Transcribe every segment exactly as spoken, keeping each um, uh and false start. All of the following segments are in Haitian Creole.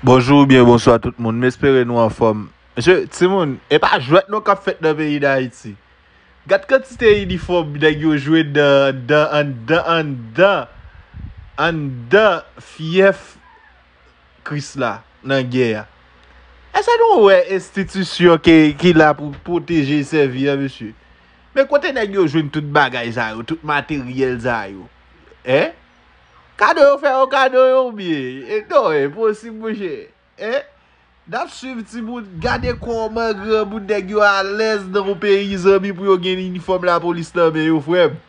Bonjou oubyen bonswa tout moun, m espere nou anfòm. Mesye, timoun, e pa jwèt non k ap fèt nan peyi Dayiti. Gad kantite inifòm nèg yo jwenn nan, anndan, anndan, anndan, anndan fyèf Krisla nan gè a. Èske nou wè enstitisyon ki, ki la pou pwoteje e sèvi an, mesye? Men kote nèg yo jwenn tout bagay sa yo, tout materyèl sa yo? Hein? Kado yo fè yo kado yo oubyen? E non, enposib, monchè. Hein? N ap swiv timoun, gade kòman granmoun nèg yo alèz nan yon peyi, zanmi, pou yo gen inifòm lapolis nan men yo, frè m.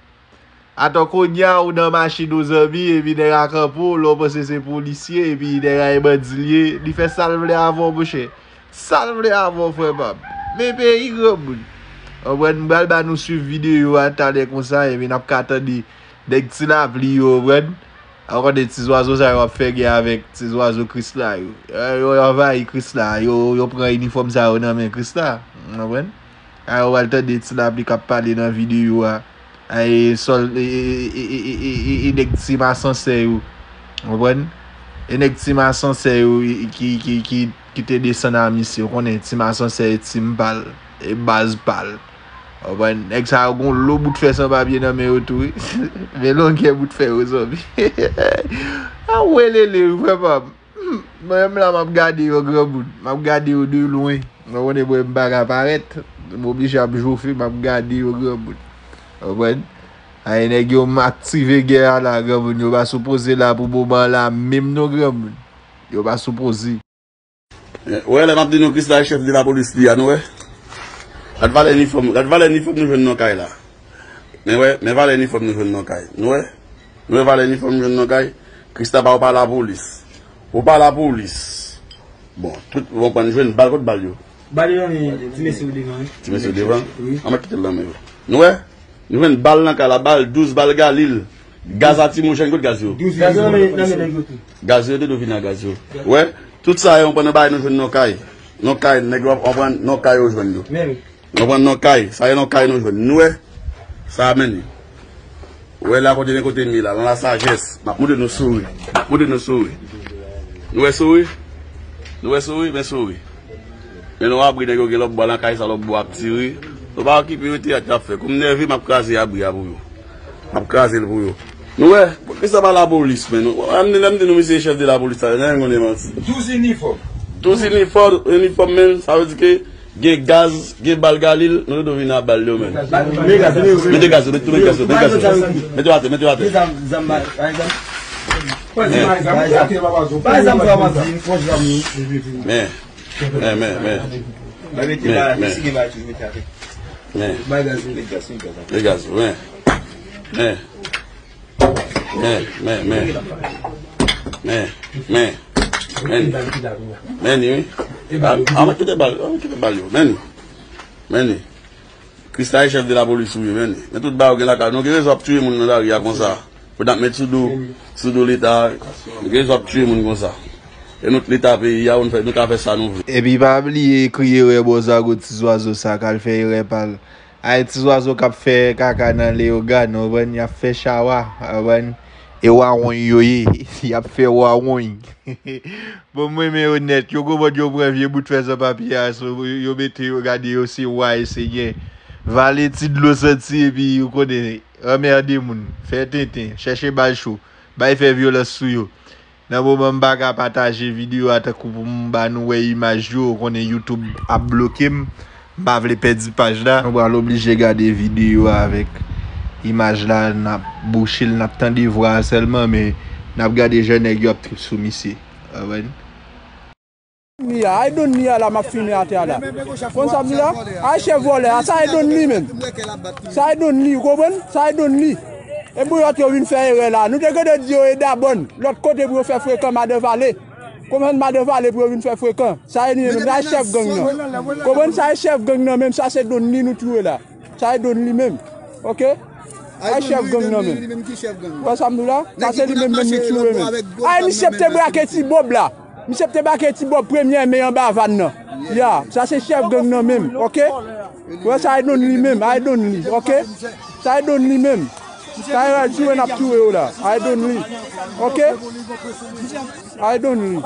Atò kounye a, ou nan machin ou, zanmi, epi nèg la kanpe w, lè w panse se polisye, epi nèg la e bandi l ye, li fè sa l vle avè w, monchè. Sa l vle avè w, frè pa m. Men peyi granmoun. Konprann, m pral ba nou swiv videyo a talè konsa, epi n ap ka tande nèg Ti Lapli yo, konprann. Ou konnen ti zwazo sa yo ap fè gè avèk ti zwazo Krisla yo. Yo, yo anvayi Krisla, yo, yo pran inifòm sa yo nan men Krisla. Ou konprann? A, ou pral tande Ti Lapli k ap pale nan videyo a. A, e sòl, e, e, e nèg Team Asansè yo. Ou konprann? E nèg Team Asansè yo, e, ki, ki, ki, ki te desann a misye. Ou konnen Team Asansè e team pa l, e baz pa l. Ou konprann? Nèg sa yo gon lo bout fè san papye nan men yo tou, wi. Men longè bout fè yo, zanmi. A, welele, wi, frè pa m. Hmm, mwen menm la, m ap gade yo, granmoun. M ap gade yo de lwen. Mwen konnen mwen m pa ka parèt. M oblije ap jofe, m ap gade yo, granmoun. Ou konprann? Ay, nèg yo m aktive gè a la, granmoun. Yo pa sipoze la pou moman la menm non, granmoun. Yo pa sipoze. Eh, ou wè lè m ap di nou Krisla e chèf de lapolis li a, nou wè? Gad valè inifòm, gad valè inifòm nou jwenn nan kay la. Men wè, men valè inifòm nou jwenn nan kay. Nou wè? Nou wè valè inifòm nou jwenn nan kay? Krisla pa, ou pa lapolis. Ou pa lapolis. Bon, tout, bon, pran jwenn bal, kot bal yo? Bal yo nan men ti mesye yo devan, wi. Ti mesye yo devan? Wi. An mèt kite l nan men yo. Nou wè? Nou jwenn bal nan kay la, bal douz, bal Galil. Gaz lakrimojèn, kot gaz yo? Gaz yo nan men, nan men nèg yo tou. Gaz yo, de do vin a gaz yo. Wè, tout sa yo, yon pran nan bagay nou jwenn nan kay. Nan kay, nèg yo, yon pran nan kay yo jwenn yo. Men wi. Yon pran nan kay, sa yo nan kay nou jwenn. Nou wè, sa a mennen. Ou wè la kote men kote m ye la, nan lasajès. M ap montre nou souri. M ap montre nou souri. Nou wè souri? Nou wè souri? Men souri. Men nou abri nèg yo gen lòt bò nan kay sa, lòt bò ap tire. Nou pa okipe yo, teyat y ap fè. Kou m nève, m ap kraze abri a pou yo. M ap kraze l pou yo. Nou wè, poukisa pa lapolis, men nou, lè m di nou misye chèf de lapolis la, nan yon konnen manti. Douz inifòm. Douz inifòm, inifòm, men sa vle di ke gen gaz, gen bal Galil, nou te vin a bal yo, men. Mete gaz, mete, mete gaz, mete gaz. Mete yo atè, mete yo atè. Men, men, men, men. Men, men. Men. Mete gaz, men. Men. Men, men, men. Men, men. Men. Men, wi. A, a, kite bal, a, kite bal yo. Men. Men. Krisla e chèf de lapolis ou ye, men. Men tout bagay ou gen lakay. Nou gen rezon ap tiye moun nan lari a konsa. Pou n ap met sou do, sou do Leta. Nou gen rezon ap tiye moun konsa. E nou t Leta peyi a, nou fè, nou ka fè sa nou vle. Epi pa bliye kriye wè bò zago ti zwazo sa k al fè erè pa l. Ay, ti zwazo k ap fè kaka nan Leyogàn, ou konprann, y ap fè chawa, ou konprann, e wawony yo ye, y ap fè wawony. Bon, mwen renmen yo nèt, yo konprann yo pran vye bout fè san papye a, so, yo mete yo, gade yo se wa e senyè. Vale ti dlo santi epi, ou konnen, anmède moun, fè tenten, chèche bal cho, bay fè vyolans sou yo. Nan moman m pa ka pataje videyo a tankou pou m ba nou wè imaj yo, ou konnen YouTube ap bloke m. M pa vle pèdi paj la. Nou pral oblije gade videyo a avèk imaj la, n ap bouche l, n ap tande vwa a sèlman, men n ap gade jan nèg yo ap trip sou misye. Konprann? Ni a, I don't need a la m ap fimen atè a la. Konn sa m di la? Ay chèf vòlè a, sa I don't need menm. Sa I don't need, ou konprann? Sa I don't need. E bouyòt yo vin fè erè la. Nou te gentan di yo e dabann lòt kote pou yo fè frekan Madan Vale. Konprann Madan Vale pou yo vin fè frekan. Sa e li menm, sa e chèf gang nan. Konprann sa e chèf gang nan menm, sa se don li nou tchwe la. Sa e don li menm. Oke? Ay chèf gang nan menm. Wè sa m di w la? Sa se li menm menm nou tchwe menm. Ay misye te brake ti bòb la. Misye te brake ti bòb premyè men anba van nan. Ya, sa se chèf gang nan menm. Oke? Wè sa e don li menm, ay don li. Oke? Sa e don li menm. Tyra jwe, n ap touye w la. I don't leave. Ok? I don't leave.